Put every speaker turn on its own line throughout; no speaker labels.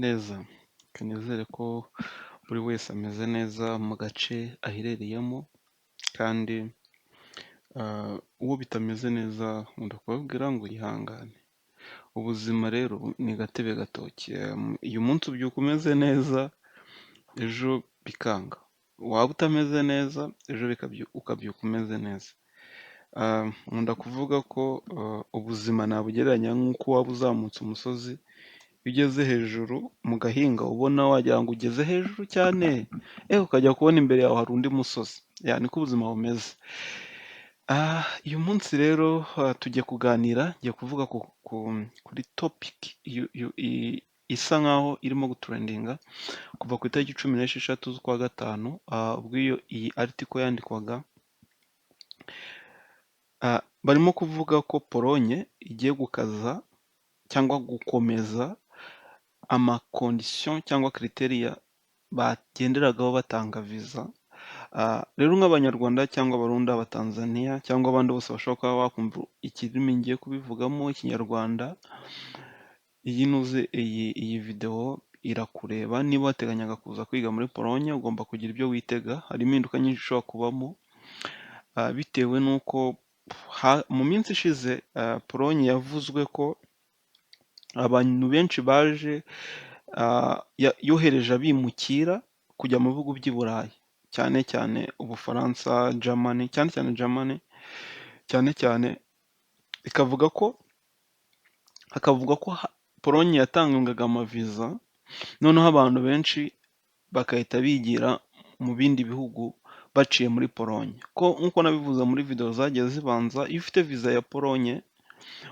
Neza, reka nizere ko buri wese ameze neza mu gace aherereyemo, kandi uwo bitameze neza nkunda kubabwira ngo yihangane. Ubuzima rero ni gatebe gatoki, uyu munsi ubyuka umeze neza, ejo bikanga, waba utameze neza ejo ukabyuka umeze neza. Nkunda kuvuga ko ubuzima nabugereranya nk'uko waba uzamutse umusozi, iyo ugeze hejuru mu gahinga ubona wagira ngo ugeze hejuru cyane, ukajya kubona imbere yawe hari undi musozi, niko ubuzima bumeze. Uyu munsi rero tugiye kuganira, ngiye kuvuga kuri topic isa nkaho irimo gutrendinga kuva ku itariki 16 z'ukwa gatanu, ubwo iyi article yandikwaga, barimo kuvuga ko Polonye igiye gukaza cyangwa gukomeza ama condition cyangwa criteria bagenderagaho batanga viza. Rero nk'Abanyarwanda cyangwa Abarundi, Abatanzaniya cyangwa abandi bose bashobora kuba bakumva ikirimi ngiye kubivugamo, Ikinyarwanda, iyi ntuze iyi videwo irakureba. Niba wateganyaga kuza kwiga muri Polonye, ugomba kugira ibyo witega, hari impinduka nyinshi zishobora kubamo, bitewe n'uko mu minsi ishize Polonye yavuzwe ko abantu benshi baje, yohereje abimukira kujya mu bihugu by'i Burayi, cyane cyane Ubufaransa, Germany, cyane cyane Germany, cyane cyane ikavuga ko hakavuga ko Polonye yatangaga amaviza, noneho abantu benshi bagahita bigira mu bindi bihugu baciye muri Polonye. Ko nk'uko nabivuze muri videwo zagiye zibanza, iyo ufite viza ya Polonye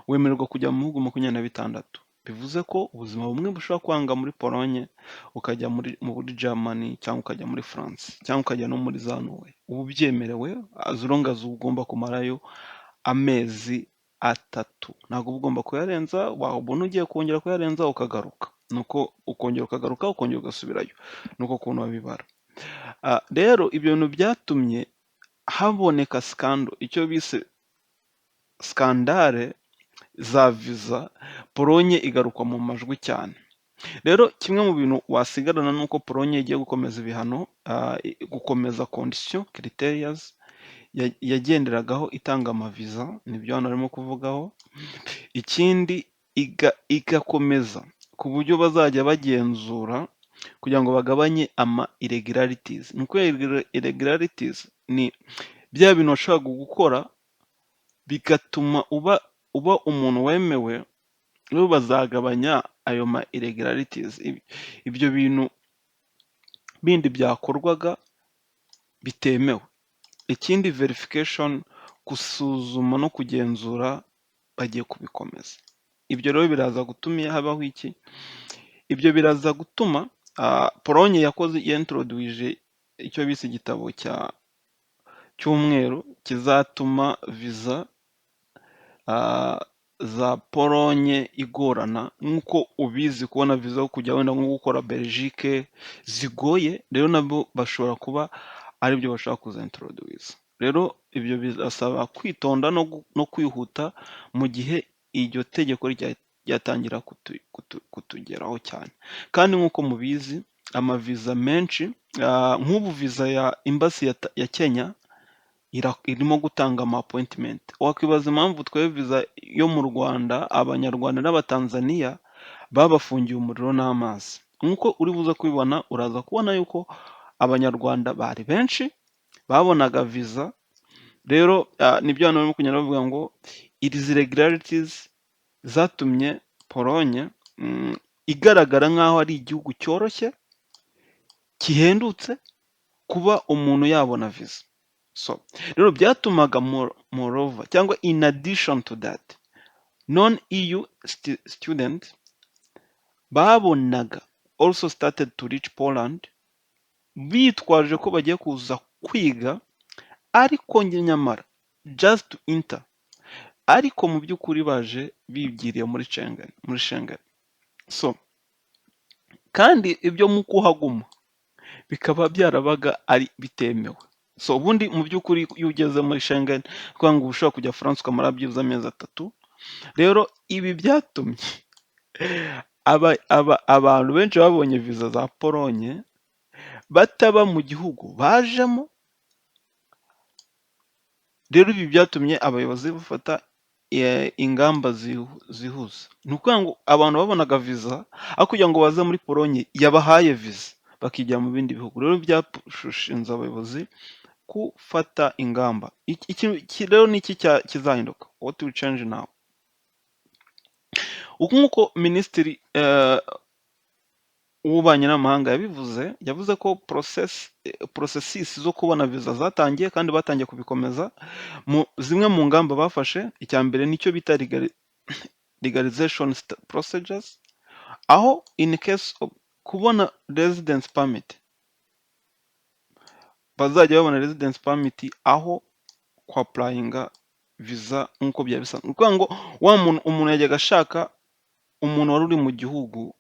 wemererwa kujya mu bihugu 26. Bivuze ko ubuzima bumwe bushobora kwanga muri Polonye, ukajya muri Germany cyangwa ukajya muri France cyangwa ukajya no muri za Norway. Uba ubyemerewe as long as ugomba kumarayo amezi 3. Ntabwo uba ugomba kuyarenza, wabona ugiye kongera kuyarenza ukagaruka. Nuko ukongera ukagaruka, ukongera ugasubirayo. Nuko ukuntu babibara. Rero ibyo bintu byatumye haboneka scandal, icyo bise scandale za viza, Polonye igarukwa mu majwi cyane. Rero kimwe mu bintu wasigarana ni uko Polonye igiye gukomeza ibihano, gukomeza condition criterias yagenderagaho itanga amaviza, nibyo hano barimo kuvugaho. Ikindi igakomeza ku buryo bazajya bagenzura kugira ngo bagabanye ama irregularities. Ni ukuvuga irregularities ni bya bintu washoboraga gukora bigatuma uba umuntu wemewe, rero bazagabanya ayo ma irregularities, ibyo bintu bindi byakorwaga bitemewe. Ikindi, verification, gusuzuma no kugenzura, bagiye kubikomeza. Ibyo rero biraza gutuma habaho iki? Ibyo biraza gutuma Polonye yakoze yintroduije icyo bise igitabo cy'umweru kizatuma viza za Polonye igorana. Nk'uko ubizi, kubona viza yo kujya wenda nko gukora Belgique zigoye, rero nabo bashobora kuba aribyo bashaka kuzintroduiza. Rero ibyo birasaba kwitonda no kwihuta mu gihe iryo tegeko ryatangira kutugeraho cyane. Kandi nk'uko mubizi, amaviza menshi, nk'ubu viza ya embassy ya Kenya irimo gutanga ama appointment. Wakwibaza impamvu twebwe viza yo mu Rwanda, Abanyarwanda n'Abatanzaniya babafungiye umuriro n'amazi. Nk'uko uri buze kubibona, uraza kubona yuko Abanyarwanda bari benshi babonaga viza. Rero nibyo hano barimo kugenda bavuga ngo izi irregularities zatumye Polonye igaragara nk'aho ari igihugu cyoroshye, gihendutse kuba umuntu yabona viza. So rero byatumaga, moreover cyangwa in addition to that, non EU student babonaga also started to reach Poland bitwaje ko bagiye kuza kwiga, ariko nyamara just to enter, ariko mu by'ukuri baje bigiriye muri Schengen. So kandi ibyo mu kuhaguma bikaba byarabaga ari bitemewe. So ubundi mu by'ukuri iyo ugeze muri Schengen, kuvuga ngo uba ushobora kujya France ukamara byibuze amezi 3. Rero ibi byatumye Abantu benshi babonye viza za Polonye bataba mu gihugu bajemo. Rero ibi byatumye abayobozi bafata ingamba zihuse. Ni ukuvuga ngo abantu babonaga viza, aho kugira ngo baze muri Polonye yabahaye viza, bakijya mu bindi bihugu. Rero byapushinze abayobozi gufata ingamba. Iki rero ni iki kizahinduka? What will change now? Uku nk'uko minisitiri w'ububanyi n'amahanga yabivuze, yavuze ko processes zo kubona viza zatangiye kandi batangiye kubikomeza. Mu zimwe mu ngamba bafashe, icya mbere nicyo bita legalization procedures, aho in case of kubona residence permit, bazajya babona residence permit aho kwapplyinga viza nk'uko byari bisanzwe. Ni ukuvuga ngo wa muntu, umuntu yajyaga ashaka umuntu wari uri mu gihugu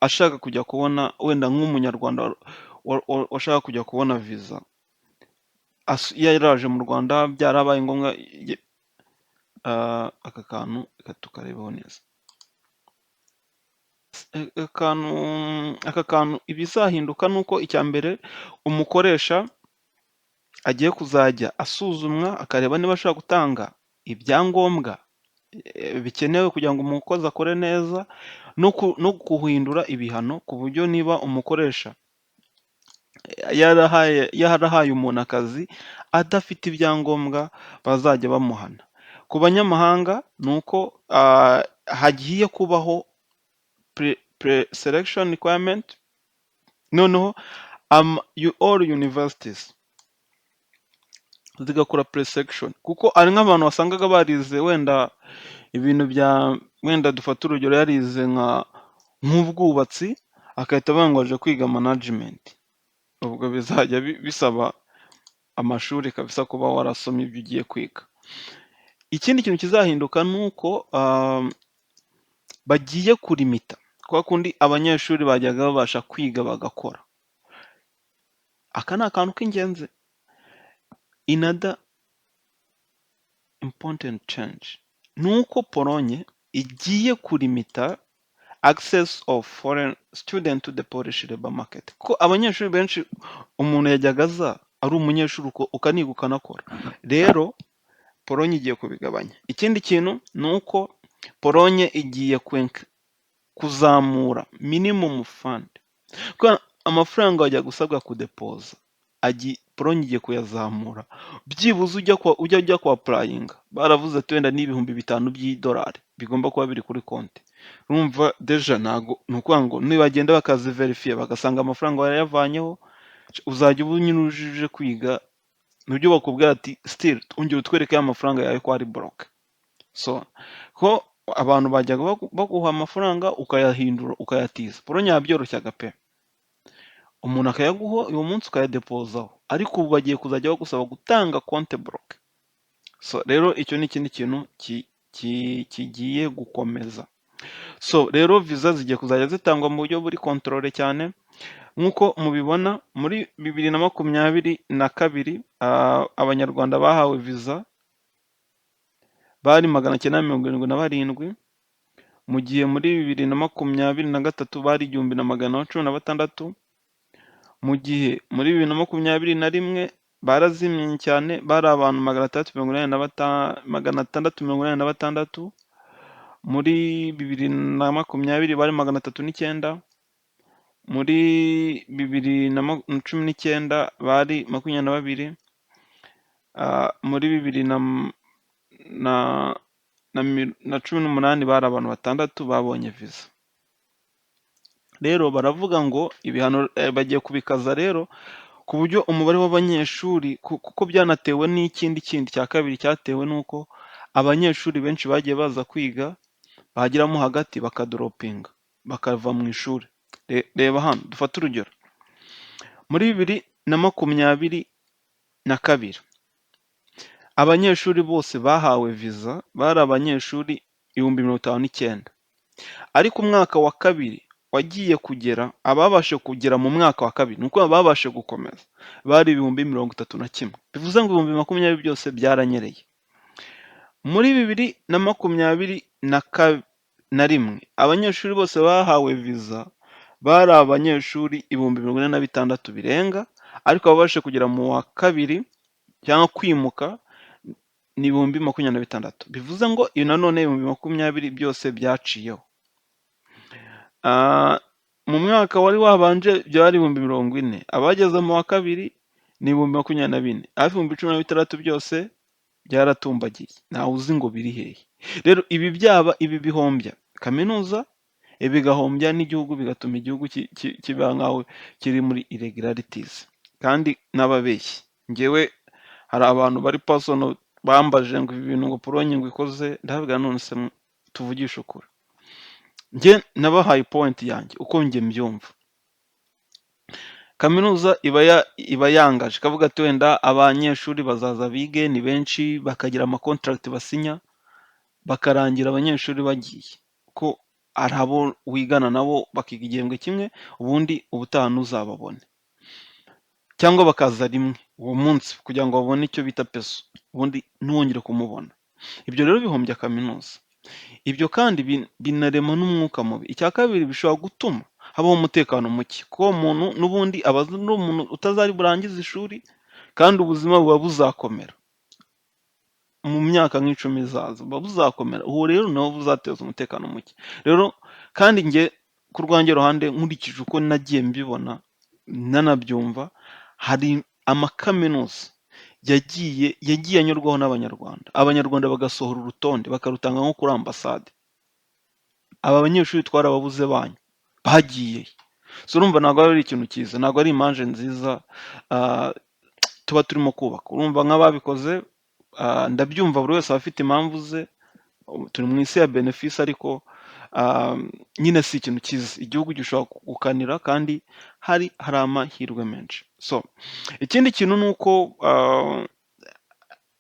ashaka kujya kubona, wenda nk'Umunyarwanda washaka kujya kubona viza, yaraje mu Rwanda byarabaye ngombwa. Aka kantu reka tukarebeho neza. Aka kantu, ibizahinduka ni uko icya mbere umukoresha agiye kuzajya asuzumwa, akareba niba ashobora gutanga ibyangombwa bikenewe kugira ngo umukozi akore neza, no guhindura ibihano ku buryo niba umukoresha yarahaye umuntu akazi adafite ibyangombwa, bazajya bamuhana. Ku banyamahanga ni uko hagiye kubaho pre selection requirement, noneho all universities zigakora pre-selection, kuko hari nk'abantu wasangaga barize wenda ibintu bya, wenda dufate urugero, yarize nk'ubwubatsi, agahita avuga ngo aje kwiga management. Ubwo bizajya bisaba amashuri kabisa, kuba warasomye ibyo ugiye kwiga. Ikindi kintu kizahinduka ni uko bagiye kulimita kwa kundi abanyeshuri bajyaga babasha kwiga bagakora. Aka ni akantu k'ingenzi. Another important change ni uko Polonye igiye kulimita access of foreign student to the Polish labor market. Kuko abanyeshuri benshi, umuntu yajyaga aza ari umunyeshuri ukaniga ukanakora. Rero Polonye igiye kubigabanya. Ikindi kintu ni uko Polonye igiye kuzamura minimum fund. Kubera amafaranga wajyaga usabwa kudepoza, Polonye igiye kuyazamura. Byibuze ujya kwapplyinga, baravuze ati wenda ni 5000 by'idolari bigomba kuba biri kuri konti. Urumva déjà ntago, ni ukuvuga ngo nibagenda bakaziverifiya bagasanga amafaranga warayavanyeho, uzajya uba nyine uje kwiga nibyo bakubwira ati: "Still ongera utwereke ya mafaranga yawe ko ari bloqué." So ko abantu bajyaga baguha amafaranga ukayahindura, ukayatiza, Polonye yabyoroshyaga pe, umuntu akayaguha uwo munsi ukayadepozaho, ariko ubu bagiye kuzajya bagusaba gutanga compte bloqué. So rero icyo ni ikindi kintu kigiye gukomeza. So rero viza zigiye kuzajya zitangwa mu buryo buri contrôlé cyane. Nk'uko mubibona, muri 2022 Abanyarwanda bahawe viza bari 977, mu gihe muri 2023 bari 1116, mu gihe muri 2021 barazimye cyane, bari abantu 686, muri 2020 bari 309, muri 2019 bari 22, muri 2018 bari abantu batandatu babonye viza. Rero baravuga ngo ibihano bagiye kubikaza rero, ku buryo umubare w'abanyeshuri, kuko byanatewe n'ikindi kindi cya kabiri cyatewe n'uko abanyeshuri benshi bagiye baza kwiga, bageramo hagati bakadroppinga, bakava mu ishuri. Reba hano, dufate urugero, muri 2022 abanyeshuri bose bahawe viza bari abanyeshuri 59,000, ariko umwaka wa kabiri wagiye kugera, ababashije kugera mu mwaka wa kabiri, ni ukuvuga babashije gukomeza, bari 31,000, bivuze ngo 20,000 byose byaranyereye. Muri bibiri na makumyabiri na na rimwe abanyeshuri bose bahawe viza bari abanyeshuri 46,000 birenga, ariko ababashije kugera mu wa kabiri cyangwa kwimuka ni 26,000. Bivuze ngo iyo nanone 20,000 byose byaciyeho. Mu mwaka wari wabanje byari 40,000, abageze mu wa kabiri ni 24,000, hafi 16,000 byose byaratumbagiye, ntawe uzi ngo biri hehe. Rero ibi byaba ibi bihombya kaminuza, ibi bigahombya n'igihugu, bigatuma igihugu kiba nkaho kiri muri irregularities kandi n'ababeshyi. Njyewe hari abantu bari personal bambajije ngo ibi bintu ngo Polonye ngo ikoze, ndababwira: "None se tuvugishe ukuri?" Njye nabahaye point yanjye uko njye mbyumva. Kaminuza iba yangaje ikavuga ati wenda abanyeshuri bazaza bige ni benshi, bakagira ama contract basinya, bakarangira abanyeshuri bagiye, ko hari abo wigana nabo bakiga igihembwe kimwe, ubundi ubutaha ntuzababone, cyangwa bakaza rimwe uwo munsi kugira ngo babone icyo bita peso, ubundi ntiwongere kumubona. Ibyo rero bihombya kaminuza. Ibyo kandi binarema n'umwuka mubi. Icya kabiri, bishobora gutuma habaho umutekano muke, kuko uwo muntu n'ubundi aba ari umuntu utazari burangize ishuri, kandi ubuzima buba buzakomera. Mu myaka nk'icumi izaza buba buzakomera, uwo rero nawo buzateza umutekano muke. Rero kandi njye ku rwanjye ruhande, nkurikije uko nagiye mbibona nanabyumva, hari amakaminuza yagiye anyurwaho n'Abanyarwanda, Abanyarwanda bagasohora urutonde bakarutanga nko kuri ambasade: "Aba banyeshuri twarababuze banyu, bagiye he?" So urumva ntabwo aba ari ikintu cyiza, ntabwo ari image nziza tuba turimo kubaka. Urumva nk'ababikoze, ndabyumva, buri wese aba afite impamvu ze, turi mu isi ya bénéfice, ariko nyine si ikintu cyiza. Igihugu gishobora kugukanira kandi hari amahirwe menshi. So ikindi kintu ni uko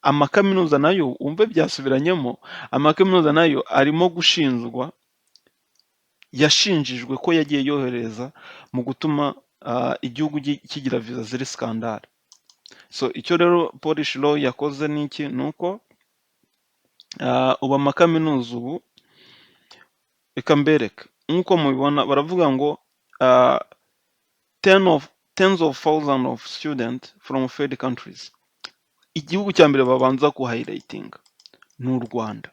amakaminuza nayo, wumve byasubiranyemo, amakaminuza nayo arimo gushinjwa, yashinjijwe ko yagiye yohereza mu gutuma igihugu kigira viza ziri scandal. So icyo rero Polish law yakoze ni iki? Ni uko ubu amakaminuza ubu, reka mbereke nk'uko mubibona, baravuga ngo tens of thousands of students from third countries. Igihugu cya mbere babanza kuhighlightinga ni u Rwanda,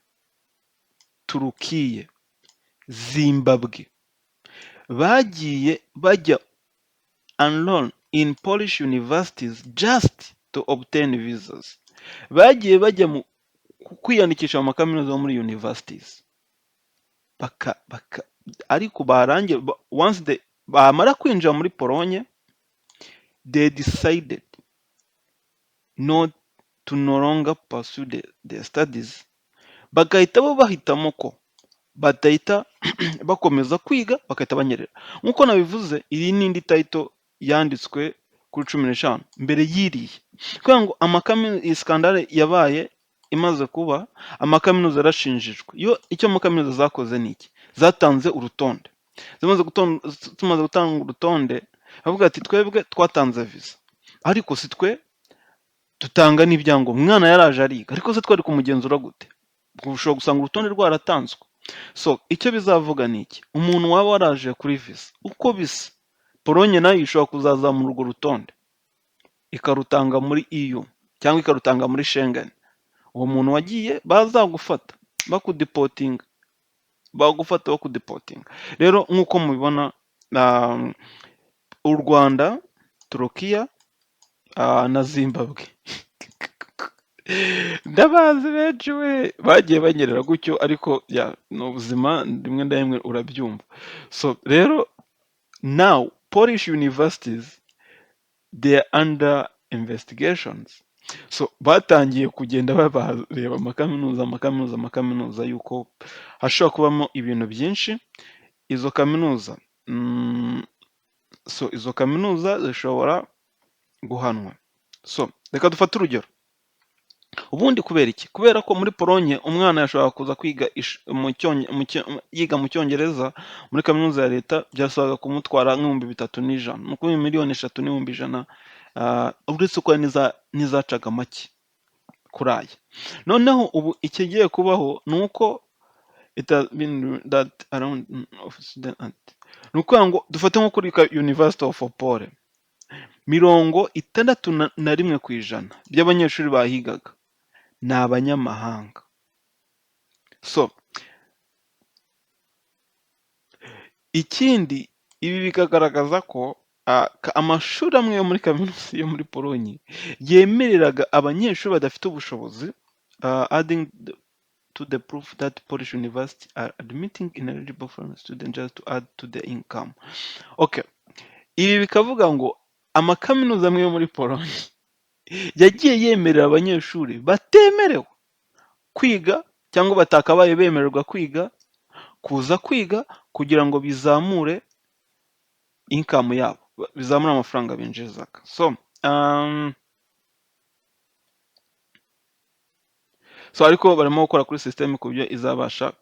Turukiye, Zimbabwe, bagiye bajya enroll in Polish universities just to obtain visas. Bagiye bajya mu kwiyandikisha mu makaminuza yo muri universities, baka baka ariko barangira, once they bamara kwinjira muri Polonye, they decided not to no longer pursue their studies, bagahita bo bahitamo ko badahita bakomeza kwiga, bagahita banyerera. Nk'uko nabivuze, iyi ni indi title yanditswe kuri 15 mbere y'iriya, kubera ngo iyi scandal yabaye imaze kuba, amakaminuza yarashinjijwe. Yo icyo amakaminuza zakoze ni iki? Zatanze urutonde. Zimaze gutanga urutonde, bavuga ati: "Twebwe twatanze visa, ariko si twe dutanga n'ibyangombwa. Umwana yaraje ariga, ariko se twari kumugenzura gute?" Ushobora gusanga urutonde rwaratanzwe. So icyo bizavuga ni iki? Umuntu waba waraje kuri visa, uko bisa, Polonye nayo ishobora kuzazamura urwo rutonde ikarutanga muri EU cyangwa ikarutanga muri Schengen. Uwo muntu wagiye, bazagufata bakudeportinga, bagufata bakudeportinga. Rero nk'uko mubibona, u Rwanda, Turukiya na Zimbabwe, ndabazi benshi we bagiye banyerera gutyo, ariko ya ni ubuzima, rimwe na rimwe urabyumva. So rero now Polish universities, they are under investigations. So batangiye kugenda bareba amakaminuza, amakaminuza, amakaminuza, yuko hashobora kubamo ibintu byinshi. Izo kaminuza so izo kaminuza zishobora guhanwa. So reka dufate urugero. Ubundi kubera iki? Kubera ko muri Polonye umwana yashoboraga kuza kwiga yiga mu Cyongereza muri kaminuza ya leta, byasabaga kumutwara nk'300,000, ni ukuvuga 3,100,000, uretse ko hari n'izacaga make kuri aya. Noneho ubu ikigiye kubaho ni uko It has been that around of student at, ni ukuvuga ngo dufate nko kuri University of Opole, 61% by'abanyeshuri bahigaga ni abanyamahanga. So ikindi, ibi bikagaragaza ko amashuri amwe yo muri kaminuza yo muri Polonye yemereraga abanyeshuri badafite ubushobozi, adding to the proof that Polish university are admitting ineligible foreign students just to add to the income. Okay. Ibi bikavuga ngo amakaminuza amwe yo muri Polonye yagiye yemerera abanyeshuri batemerewe kwiga cyangwa batakabaye bemererwa kwiga kuza kwiga kugira ngo bizamure income yabo, bizamure amafaranga binjizaga. So ariko barimo gukora kuri system ku buryo izabasha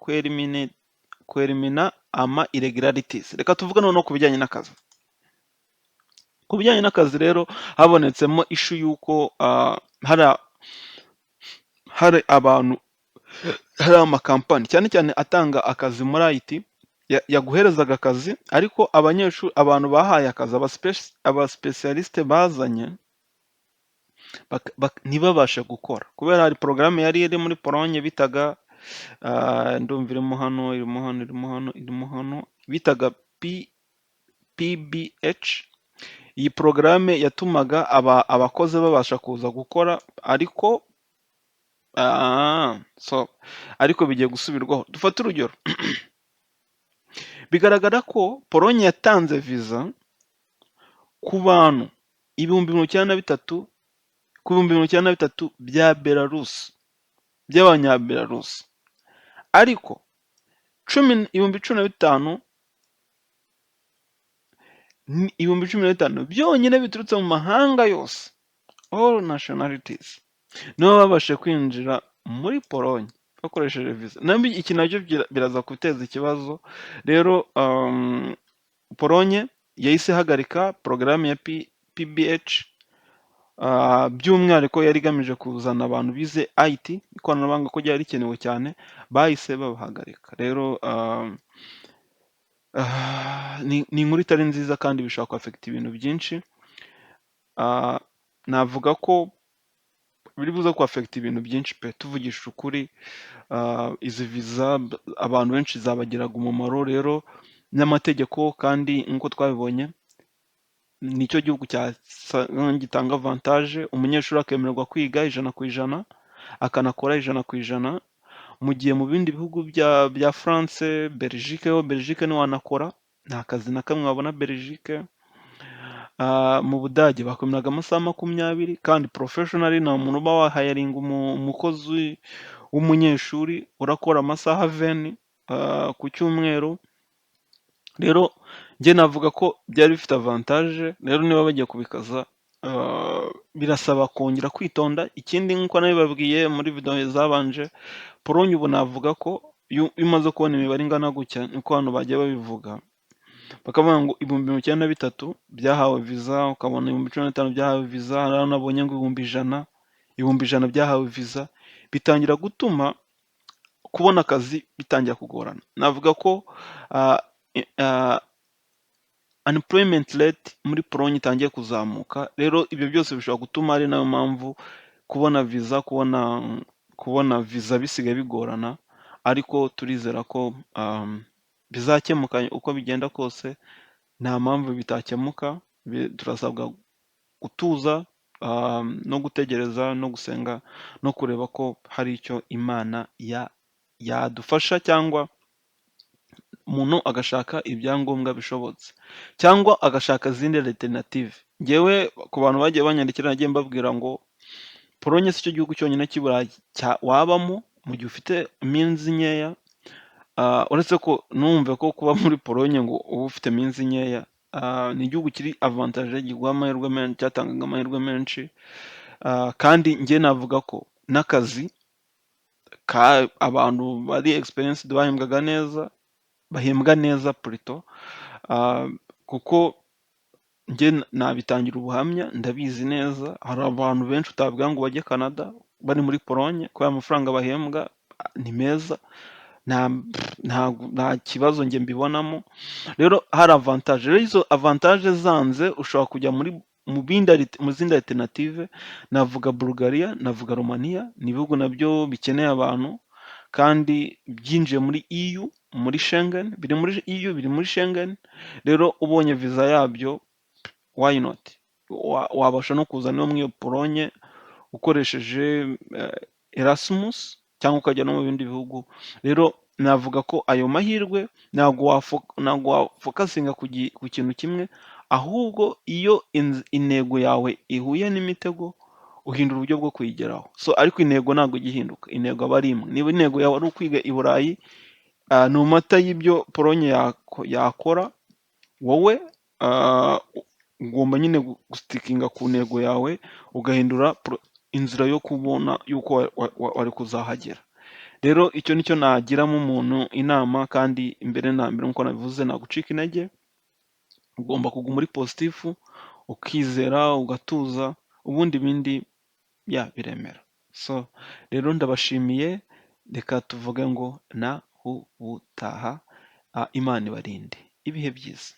kwerimina ama irregularities. Reka tuvuge noneho ku bijyanye n'akazi. Ku bijyanye n'akazi rero habonetsemo issue y'uko hari abantu, hari amakampani cyane cyane atanga akazi muri IT yaguherezaga akazi, ariko abanyeshuri, abantu bahaye akazi, aba specialiste bazanye ntibabashe gukora kubera hari porogaramu yari iri muri Polonye bitaga, ndumva irimo hano, irimo hano, irimo hano, irimo hano, bitaga PBH. Iyi porogaramu yatumaga abakozi babasha kuza gukora, ariko so ariko bigiye gusubirwaho. Dufate urugero, bigaragara ko Polonye yatanze viza ku bantu 93,000, ku 93,000 bya Belarus, by'abanyabelarusi, ariko 15,000, 15,000 byonyine biturutse mu mahanga yose, all nationalities, nibo babashije kwinjira muri Polonye bakoresheje viza. Nabyo iki nacyo biraza guteza ikibazo. Rero Polonye yahise ihagarika porogaramu ya PBH, by'umwihariko yari igamije kuzana abantu bize IT, ikoranabuhanga, ko ryari rikenewe cyane, bahise babahagarika. Rero ni inkuru itari nziza kandi bishobora kwafekita ibintu byinshi. Navuga ko biri buze kwafekita ibintu byinshi pe, tuvugishije ukuri. Izi viza abantu benshi zabagiraga umumaro. Rero n'amategeko, kandi nk'uko twabibonye, nicyo gihugu gitanga avantage, umunyeshuri akemererwa kwiga 100% akanakora 100%, mu gihe mu bindi bihugu bya France, Belgique, ho Belgique ntiwanakora, nta kazi na kamwe wabona Belgique. Mu Budage bakwemeraga amasaha 20, kandi professionally nta muntu uba wahayaringa umukozi w'umunyeshuri urakora amasaha 20 ku cyumweru. Rero njye navuga ko byari bifite avantage. Rero niba bagiye kubikaza, birasaba kongera kwitonda. Ikindi, nk'uko nabibabwiye muri video zabanje, Polonye ubu navuga ko iyo umaze kubona imibare ingana gutya, niko hano bagiye babivuga, bakavuga ngo 93,000 byahawe viza, ukabona 15,000 byahawe viza, hari aho nabonye ngo 100,000, 100,000 byahawe viza, bitangira gutuma kubona akazi bitangira kugorana. Navuga ko unemployment rate muri Polonye itangiye kuzamuka. Rero ibyo byose bishobora gutuma, ari nayo mpamvu kubona viza bisigaye bigorana, ariko turizera ko bizakemuka uko bigenda kose, nta mpamvu bitakemuka. Turasabwa gutuza no gutegereza no gusenga no kureba ko hari icyo Imana yadufasha, cyangwa umuntu agashaka ibyangombwa bishobotse, cyangwa agashaka izindi alternative. Njyewe ku bantu bagiye banyandikira nagiye mbabwira ngo Polonye si cyo gihugu cyonyine cy'i Burayi wabamo mu gihe ufite means nkeya, uretse ko ntumve ko kuba muri Polonye ngo ube ufite means nkeya, ni igihugu kiri avantage, kiguha amahirwe menshi, cyatangaga amahirwe menshi, kandi njye navuga ko n'akazi abantu bari experienced bahembwaga neza, bahembwa neza plutôt, kuko njye nabitangira ubuhamya, ndabizi neza, hari abantu benshi utabwira ngo bajye Canada bari muri Polonye kubera amafaranga bahembwa ni meza. Nta kibazo njye mbibonamo. Rero hari avantage. Rero izo avantage zanze, ushobora kujya muri mu bindi, mu zindi alternative. Navuga Bulgaria, navuga Romania, ni ibihugu nabyo bikeneye abantu kandi byinjiye muri EU, muri Schengen, biri muri EU, biri muri Schengen. Rero ubonye viza yabyo, why not? Wabasha no kuza no muri iyo Polonye ukoresheje Erasmus cyangwa ukajya no mu bindi bihugu. Rero navuga ko ayo mahirwe ntabwo wafocusinga ku kintu kimwe, ahubwo iyo intego yawe ihuye n'imitego, uhindura uburyo bwo kuyigeraho. So ariko intego ntabwo ijya ihinduka, intego aba ari imwe. Niba intego yawe ari ukwiga i Burayi, no matter y'ibyo Polonye yakora, wowe ugomba nyine gustickinga ku ntego yawe, ugahindura inzira yo kubona y'uko wari kuzahagera. Rero icyo nicyo nagiramo umuntu inama. Kandi mbere na mbere, nk'uko nabivuze, nta gucika intege, ugomba kuguma uri positif, ukizera, ugatuza, ubundi ibindi ya biremera. So rero ndabashimiye, reka tuvuge ngo na ubutaha, Imana ibarinde, ibihe byiza.